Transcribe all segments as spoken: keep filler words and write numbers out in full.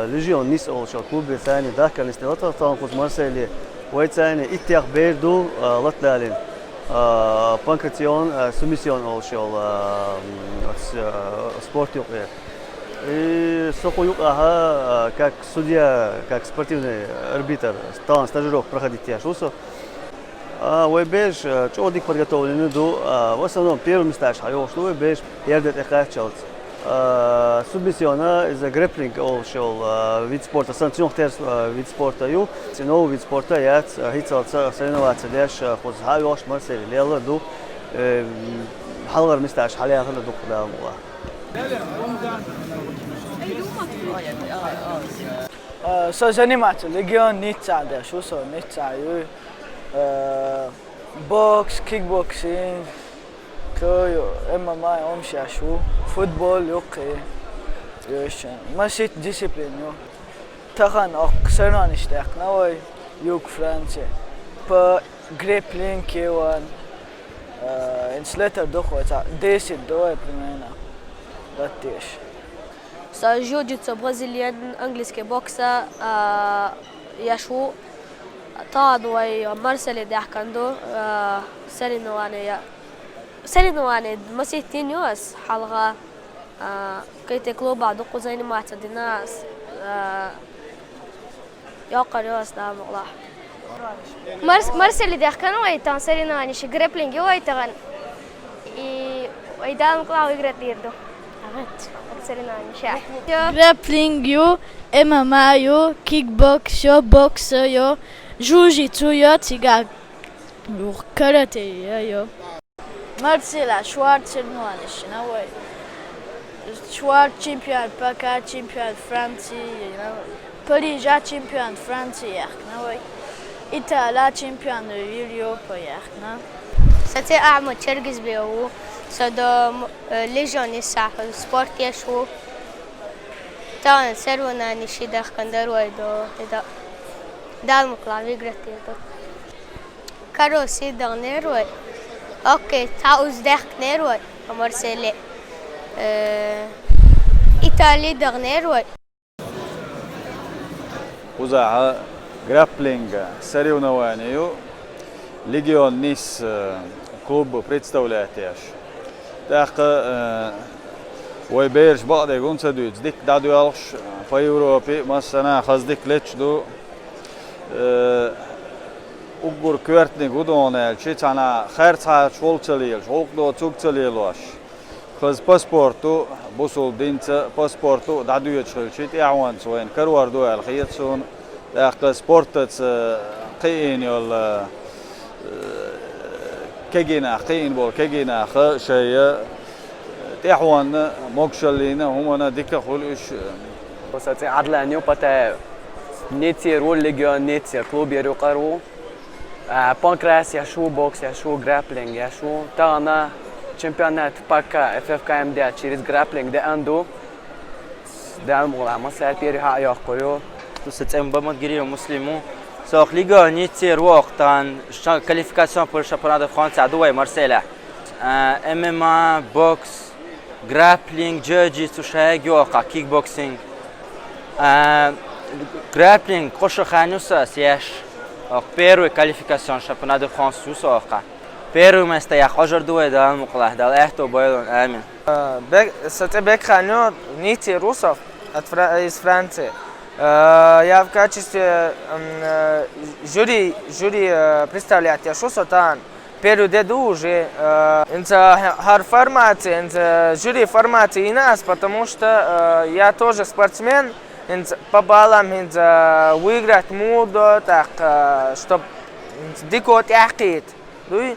Легион Нис олуш йолу клубе сайна дахкарнис тӀе латарх тахана кхуза Марселе. Вай сайна иттех бер ду латадалийна. Панкратион Субмиссион олуш йолу оцу спорт юкъе. И со кху юкъахь как судья, как спортивный арбитр, тахана стажировка проходить еш ву со. А, вай бераш, а, чӀогӀа дика подготовленный ду. А, в основном первый месташ хьайогӀуш ду вай бераш, ярден тӀе кхаччалц. А, субмиссиона иза грэпплинг олуш йолу, а, вид спорта, санкционных терс, а, вид спорта ю. Цхьа новый вид спорта яц, а, хӀинццалц соревноваться деш, а, кхуза хьайогӀуш Марселе лелла ду. Э, м, хьалхара месташ хьалаяьлла ду кху Дала мукъ лахь. А, со заниматься Легион Ницца деш ву со, Ницца ю. Э, бокс, кикбоксинг, кху ю, М М А хӀумнаш еш ву, футбол юккъе. Ю иштта. Масийтта дисциплина ю. Тахана оккха соревнованеш даьккхина вай, юг Франция. По грэпплинг кеван, э, инслетар ду хӀоца, десять ду вай примерно. Латтеш. Со джиу-джитсу, бразилиан, английский бокса, а, еш ву. Тахана вай Марселе даьхкина ду, а, соревнование. Соревнование масийтта йина ю ас хьалха, а, кхетий клубахь дукха заниматься дина ас, а, Йоккхур ю ас, Дала мукъ лахь. Марс-, Марселе даьхкина вай тахана соревнованеш, грэпплинг ю вай тахана. И вай, Дала мукъ лахь, выиграть дийр ду. Соревнованеш. Грэпплинг ю, М М А ю, кикбокс ю, бокс ю, джиу-джитсу ю, цигахь карате ю. Марселе шварц соревнованеш йина вай. Шварц чемпион П К, чемпион Франции, Парижа чемпион Франции яьхкина вай. Италия чемпион Европы яьхкина. Со цӀе Ахьмад Чергизбек ву. Со до, э, Легион Ниссахь спорт еш ву. Тахана соревнованеш даьхкина дара вай до, и да-, Дала мукъ лахь, выиграть дийр ду. Карате дахнера вай. Окей, цхьа уз даьхкинера вай, Марселе. Э, Итали дахнера вай. Кхузахь грэпплинг соревнование ю, Легион Нис, э, клуб представлять еш. ТӀаккха, э, вай бераш бакъдерг хӀунда ца дуьйцу, дика дӀадоьлхуш, по Европе массанхьа хаза дика леташ ду. Э, уггар коьртаниг хӀун ду аьлча, цхьана харцахьарчу гӀуллакх ца лелаш, гӀуллакх доцург ца лелош. Хаза паспорт ду, бусулба динца паспорт ду, дӀадоьдуш хилча, тӀаьхьенца вайна карор ду аьлла хета суна. ТӀаккха спортаца кхиийна йолу, э, кегий нах, кхиийна болу кегий нах шайн тӀаьхьенна, могушаллина, хӀуманна дика хуьлу уьш. Со цӀе Ӏадлан ю, Патаев. Ниццера ву, Легион Ницца клубера юкъара ву. А, панкрас еш ву, бокс еш ву, грэпплинг еш ву. Тахана чемпионат П К, Ф Ф К М Д через грэпплинг деана ду. Дала мукъ лахь, массаьрга первый хьа а йоккхур ю. Со цӀе Мухаммад Гириев Муслим ву. Со Легион Ниццера ву, тахана ша-, квалификационный пул шампионат Франции ду вай Марселе. А, М М А, бокс, грэпплинг, джиу-джитсу шайга ю оккха, кикбоксинг. А, грэпплинг кхо шо хан ю сан ас еш. Оккха первый квалификационный шампионат Франции ю сан оккха. Первый место яха хьожур ду вай, Дала мукъ лахь, Дала аьтто бойла, амин. Э, Бек-, со цӀе Бекхан ю, Ниццера ву со, от Фра-, из Франции. Э, я в качестве, м, э, жюри, жюри, э, представлять еш ву со тахана. Первый де ду уже, э, хӀинца хӀа-, хӀара формаци, хӀинца жюри формаци йина ас, потому что, э, я тоже спортсмен, хӀинца по баллам хӀинца выиграть муха до, так, э, чтоб хӀинца дико тӀаьхьакхиийта. Дуй?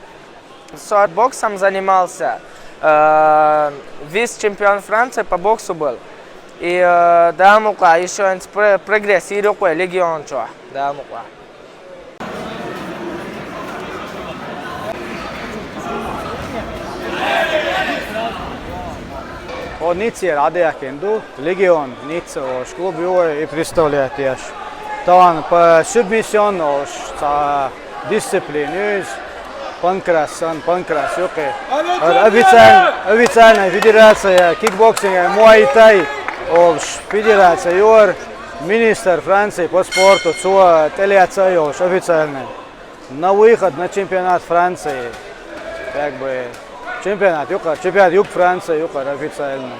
Со боксом занимался, э, вице-чемпион Франции по боксу был. И, э, Дала мукъ лахь, ещё хӀинца пр-, прогресс йийр ю-кх вай Легион чохь. Дала мукъ лахь. О, Ниццера Ӏадаьккхина ду, Легион Ницца олуш клуб ю вай и представлять еш. Тахана по субмиссион олуш цхьа Дисциплина ю иза. Панкрас санна, Панкрас ю кхы. Официально, официальная федерация кикбоксинга, муай-тай олуш федерация ю хӀара, министр Франции по спорту, цо тӀелаьцна а йолуш официально. На выход на чемпионат Франции. Как бы чемпионат ю хӀара, чемпионат Юг Франции ю хӀара официально.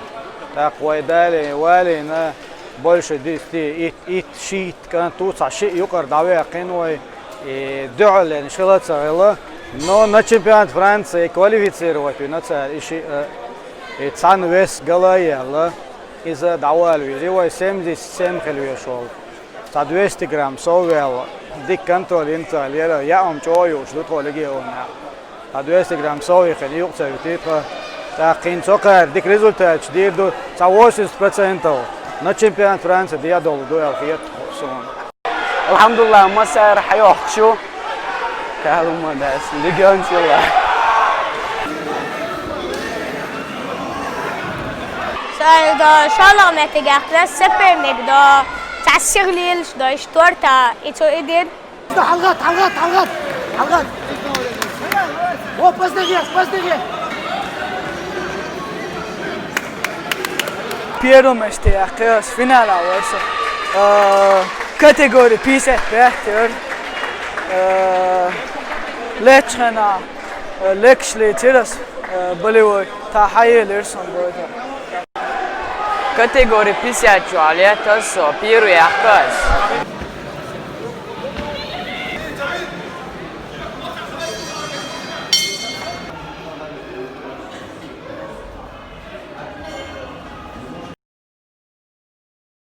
ТӀаккха вай далийна, валийна, больше десяти, итт, итт, шийтта кӀант ву, цхьа шиъ юкъара дӀаваьккхина вай. И дуьхьал лернаш хила а ца хилла, но на чемпионат Франции квалифицировать вина цара и шиъ, и цхьана вес гала а яьлла, иза дӀавала веза. И вай семьдесят семь хила везаш волу. Цхьа двести грамм сов ваьлла, дика контроль йина цара, яра яа хӀума чӀогӀа юуш ду тхо легионехь. Цхьа двести грамм сов йихина юкъа ца витий тхо. ТӀаккха хӀинца цо кхара дика результаташ дийр ду, цхьа восемьдесят процентов на чемпионат Франции дӀадолу ду аьлла хета тхо суна. Алхьамдулиллах, массара хьайохкуш ю. Калума дас, легион сила. Сан до шолгӀа меттигехь тас сапер мег до цхьа сиха лелаш дойш торта и цо и дира. Хьалгат, хьалгат, хьалгат, хьалгат. О, поздновее, поздновее. Первое место яьккхира ас финалехь вара со. Э, категория пятьдесят пять яра. Э, лечхьана, э, лекаш лийцира ас, э, болевой. Та хьаелира сан бойда. Категория пятьдесят чохь летта со, первый яьккхира ас.